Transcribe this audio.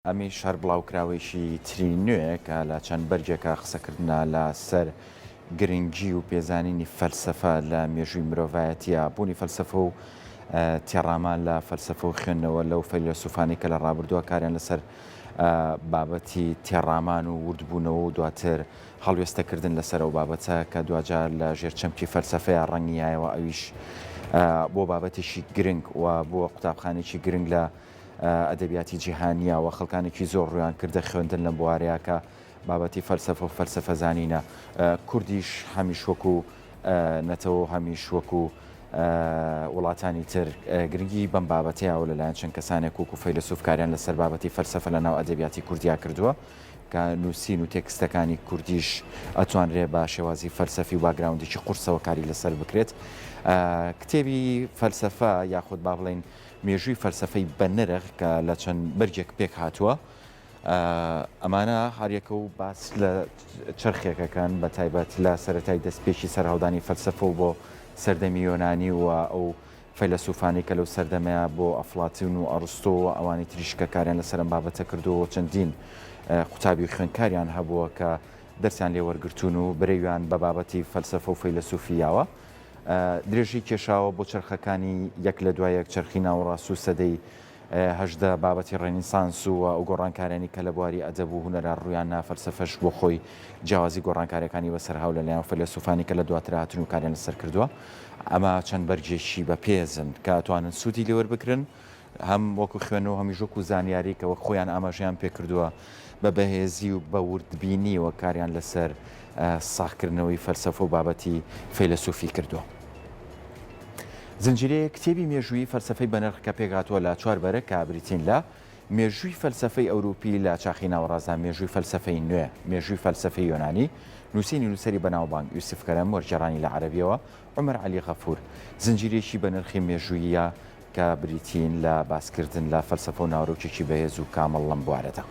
ئەمیش هەر بڵاوکراوەیەکی تری نوێ کە لە چەند بەرگێکا قسەکردنە لە سەر گرنگی و پێزانینی فەلسەفە لە مێژووی مرۆڤایەتیە، بوونی فەلسەفە و تێڕامان لە فەلسەفە و خوێندنەوە لەو فەیلەسوفانەی کە لە ڕابردووە کاریان لەسەر بابەتی تێڕامان و وردبوونەوە و دواتر هەڵوێستەکردن لەسەر ئەو بابەتە کە دواجار لە ژێر چەمکی فەلسەفەیا ڕەنگیایەوە ئەویش بۆ بابەتێکی گرنگ و بووە قوتابخانێکی گرنگ لە ئەدەبیاتی جیهانییە و خەڵکانێکی زۆر ڕوویان کردە خوێندن لەم بوارەیا کە بابەتی فەلسەفە و فەلسەفەزانینە. کوردیش هەمیش وەکوو نەتەوە و هەمیش وەکوو وڵاتانی تر گرنگی بەم بابەتە یاوە لەلایەن چەند کەسانێک وەکوو فەیلەسوف کاریان لەسەر بابەتی فەلسەفە لەناو ئەدەبیاتی کوردیا کردووە کە نووسین و تێکستەکانی کوردیش ئەتوانرێ بە شێوازی فەلسەفی و باکگراوندێکی قورسەوە کاری لەسەر بکرێت. کتێبی فەلسەفە یاخود با بڵێین مێژووی فەلسەفەی بەنرخ کە لە چەند بەرگێک پێک هاتووە، ئەمانە هەریەکە و باس لە چەرخێکەکەن بە تایبەت لە سەرەتای دەستپێکی سەرهەڵدانی فەلسەفە و بۆ سەردەمی یۆنانی و ئەو فەیلەسوفانەی کە لەو سەردەمەیە بۆ ئەفلاتون و ئەڕستۆ و ئەوانی تریش کە کاریان لەسەر ئەم بابەتە کردووە و چەندین قوتابی و خوێندکاریان هەبووە کە دەرسیان لێ وەرگرتوون و برەویان بە بابەتی فەلسەفە و فەیلەسوفی یاوە. درێژەی کێشاوە بۆ چەرخەکانی یەک لە دوای یەک، چەرخی ناوەڕاست و سەدەی 18، بابەتی ڕێنیسانس و ئەو گۆڕانکاریانەی کە لە بواری ئەدەب و هونەرا ڕوویان نا، فەلسەفەش بۆ خۆی جیاوازی گۆڕانکارییەکانی بەسەر هاو لە لایەن فەیلەسوفانی کە لە دواترا هاتن و کاریان لەسەر کردووە. ئەمە چەند بەرگێکی بەپێزن کە ئەتوانن سوودی لێ وەربگرن. هەم وەکو خوێندنەوە هەمیش وەکو زانیاری کە وەک خۆیان ئاماژەیان پێکردووە بە بەهێزی و بە وردبینیەوە کاریان لەسەر ساغکردنەوەی فەلسەفە و بابەتی فەیلەسوفی کردووە. زنجیرەیەک کتێبی مێژوویی فەلسەفەی بەنرخ کە پێکهاتووە لە چوار بەرگ کە بریتین لە، مێژووی فەلسەفەی ئەوروپی لە چاخی ناوەڕاستدا، مێژووی فەلسەفەی نوێ، مێژووی فەلسەفەی یۆنانی، نووسینی نووسەری بەناوبانگ یوسف کەرەم، وەرگێڕانی لە عەرەبیەوە، عومەر عەلی غەفور. زنجیرەیەکی بەنرخی مێژووییە کە بریتین لە باسکردن لە فەلسەفە و ناوەرۆکێکی بەهێز و کامڵ لەم بوارەدا.